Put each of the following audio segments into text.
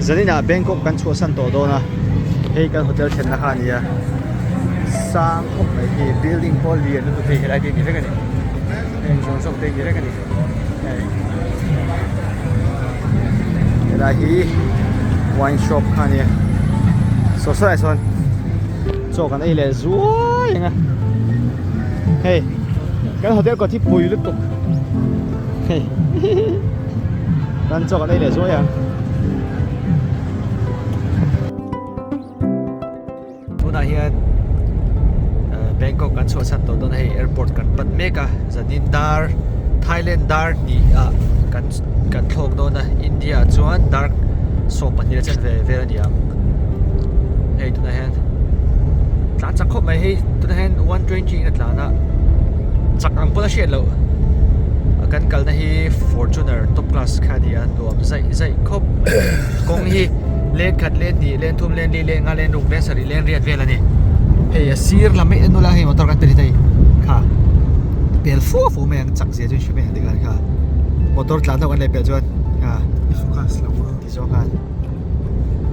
Zaninah Bangkok kan chhuahsan tawh dawn a, hei kan hotel thlenna kha a ni a, sang khawp mai hi building pawh lian lutuk hei helai te hi ni vek a ni, heng zawng zawng te hi ni vek a ni hei helai hi wine shop kha a ni a, saw saw ah sawn chaw kan ei leh zuai ang a, hei kan hotel kawt hi pui lutuk hei. Kan chaw kan ei leh zuai ang. Tunah hian Bangkok kan chhuahsan tawh dawn a hei airport kan pan mek a zanin dar Thailand dar hnih ah kan kan thlawk dawn a India ah chuan dar 12 a chen ve vel a ni ang hei tunah hian tlan chak khawp mai hei tunah hian 120 in a tlan a chak ang pawn a hriat loh kan kalna hi Fortuner top class kha a ni a nuam zaih zaih khawp mai kawng hi lane khat lane hnih lane thum lane li lane nga lane ruk lane sarih lane riat vel a ni hei a sir lam hi nula hei motor kan tel hi hei kha pel fua fua mai ang chak zia chu in hre mai ang tikhan kha motor tlan ho kan leh pelh chuan kha ti zawng khan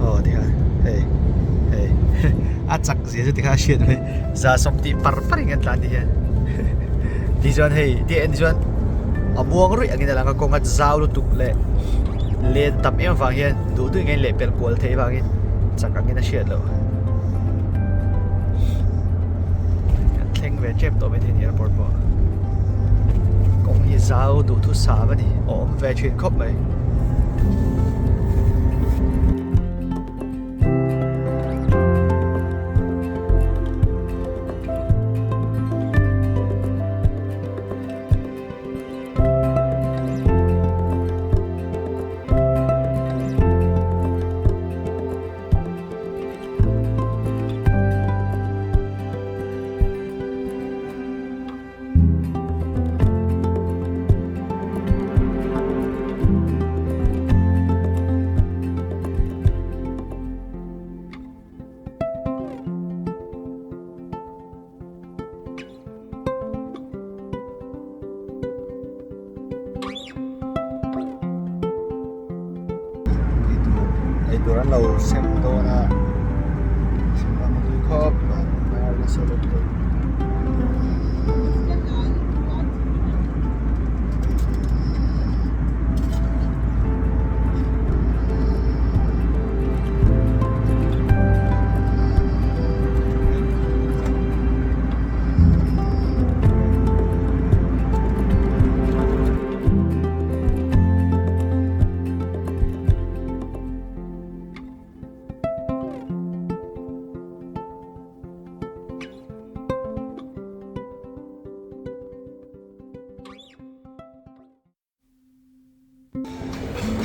aw tikhan hei hei a chak zia chu tikhan a hriat mai. Za sawm tih par par in kan tlan ti hian ti chuan hei ti en chuan a muang ruih angin a lang a kawng a zau lutuk leh len tam em avang hian duh duh in kan lehpelh kual theih avangin chak angin a hriat loh kan thleng ve tep tawh maithei ni airport pawh kawng hi zau duhthusam a ni a awm ve thin khawp mai. Eitur an lo sem dawn a sem a tui khawp mai a nasa lutuk.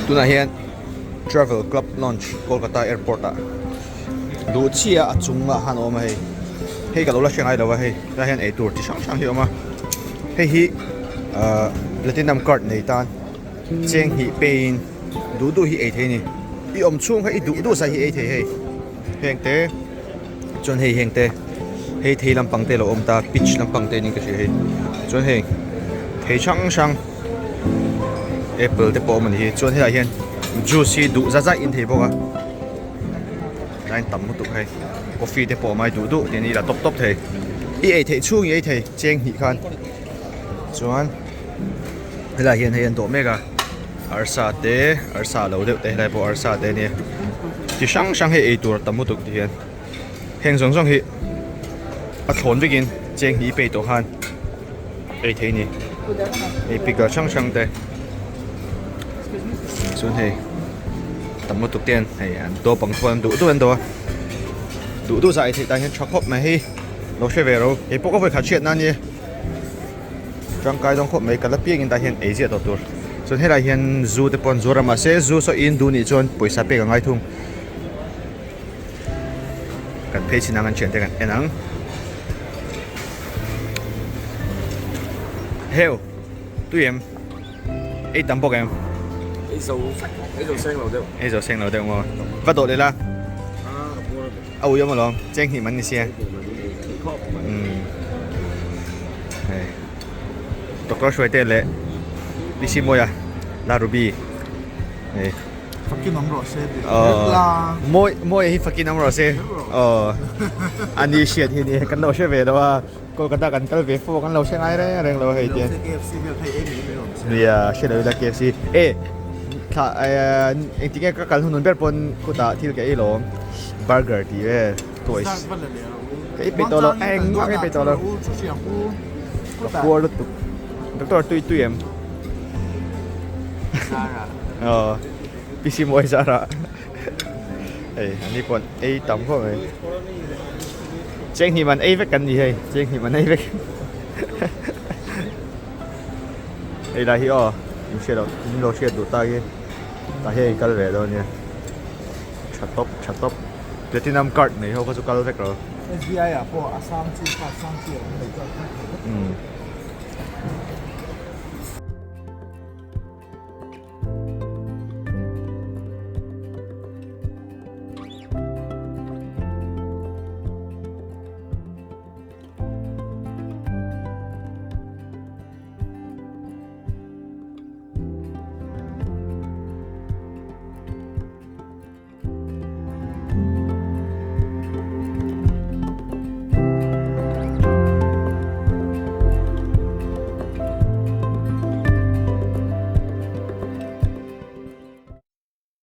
Tunah hian Travel Club Lounge Kolkata Airport ah duh chiah a chungah khan a awm a hei hei ka lo la hre ngai lo a hei tlaiah hian eitur chi hrang hrang hi a awm a hei hi ahh platinum card nei tan cheng hnih peiin duh duh hi ei thei a ni i awm chhung kha i duh duh zai hi ei thei hei heng te chuan hei heng te hei thei lampang te a lo awm ta peach lampang te niin ka hria hei chuan hei thei hrang hrang apple te pawh a awm a ni hi chuan helaiah hian juice hi duh zat zat in thei bawk a line tam lutuk hei coffee te pawh a awm a duh duh tih an ila tawp tawp thei i ei theih chhung i ei thei cheng hnih khan chuan helaiah hian hei an dawh mek a arsa te arsa lo deuh te helai pawh arsa te a nia chi hrang hrang hei ei tur a tam lutuk ti hian heng zawng zawng hi a thlawn vekin cheng hnih pei tawh khan ei thei a ni hei pickle hrang hrang te chuan hei tam lutuk te hian hei an dawp ang chuan duh duh an dawh a duh duh zah ei theih tan hian tha khawp mai hei lo hre ve ro hei pawh ka vawikhat hriat na a nia tangkai dawn khawp mai ka la piang in tah hian ei ziah tawh tur chuan helaiah hian zu te pawh an zuar a mahse zu saw in duh nih chuan pawisa pek a ngai thung. Kan phei chin ang an thiante kan en ang. Heu tui em ei tam bawk em ei zo ei zo seng lo deuh ei zo seng lo deuh maw va dawh leh la a ui awm alawm cheng hnih man ni sia umm hei doctor hruaite leh P C Mawia la Ruby hei. Fakin awm rawh se tih kher la. Mawi mawi hi fakin awm rawh se. Aw ani hriat hi ni kan lo hre ve lo a Kolkata kan kal ve fo kan lo hre ngai reng reng lo hei tian. KFC vel kha ei mai mai awm se. Nia hre lo ila KFC e thla engtin nge ka kal hunun ber pawn khutah thil ka ei lawm burger tih vel toys ka ei peih tawh lo engmah ka ei peih tawh lo ka puar lutuk doctor tui tui em. Aw PC mawi zara hei an ni pawh ei tam khawp mai cheng hnih man ei vek kan ni hei cheng hnih man ei vek hei lai hi aw in hriat loh in lo hriat duh tak hi tah hian in kal ve dawn nia tha tawp tha tawp platinum card nei ho kha chu kal vek rawh SBI ah pawh a sang chi kha a sang chi a awm lo chuan kha thei vek.